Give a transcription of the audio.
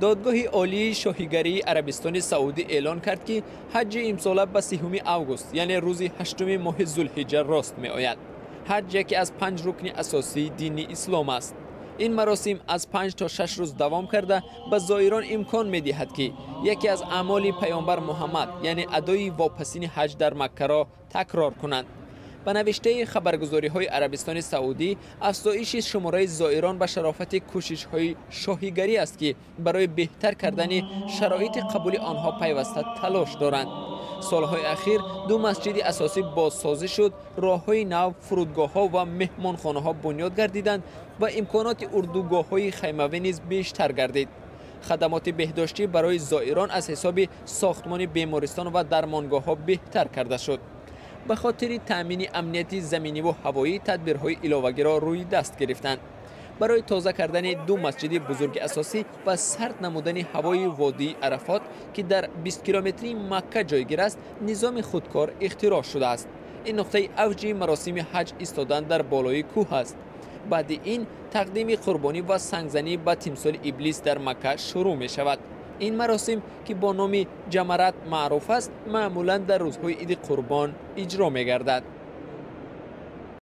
Додгоҳи Олии Шоҳигарии Арабистони Саудӣ эълон кард, ки ҳаҷҷи имсола ба 30 август, яъне рӯзи 8-уми моҳи Зулҳиҷҷа рост меояд. Ҳаҷ яке аз панҷ рукни асосии дини ислом аст. Ин маросим аз 5 то 6 рӯз давом карда, ба зоирон имкон медиҳад, ки яке аз аъмоли паёмбар Муҳаммад, яъне адои вопасини ҳаҷ дар Маккаро такрор кунанд. Ба навиштаи хабаргузориҳои Арабистони Саудӣ, афзоиши шумораи зоирон ба шарофати кӯшишҳои шоҳигарӣ аст, ки барои беҳтар кардани шароити қабули онҳо пайваста талош доранд. Солҳои ахир ду масҷиди асосӣ бозсозӣ шуд, роҳҳои нав, фурудгоҳҳо ва меҳмонхонаҳо бунёд гардиданд ва имконоти урдугоҳҳои хаймавӣ низ бештар гардид. Хадамоти беҳдоштӣ барои зоирон аз ҳисоби сохтмони бемористон ва дармонгоҳҳо беҳтар карда шуд. Ба хотири таъмини амнияти заминиву ҳавоӣ тадбирҳои иловагиро рӯи даст гирифтанд. Барои тоза кардани ду масҷиди бузурги асосӣ ва сард намудани ҳавои водии Арафот, ки дар 20 километрии Макка ҷойгир аст, низоми худкор ихтироъ шудааст. Ин нуқтаи авҷи маросими ҳаҷ истодан дар болои кӯҳ аст. Баъди ин тақдими қурбонӣ ва сангзанӣ ба тимсоли Иблис дар Макка шурӯъ мешавад. Ин маросим, ки бо номи Ҷамарат маъруф аст, маъмулан дар рӯзҳои Иди Қурбон иҷро мегардад.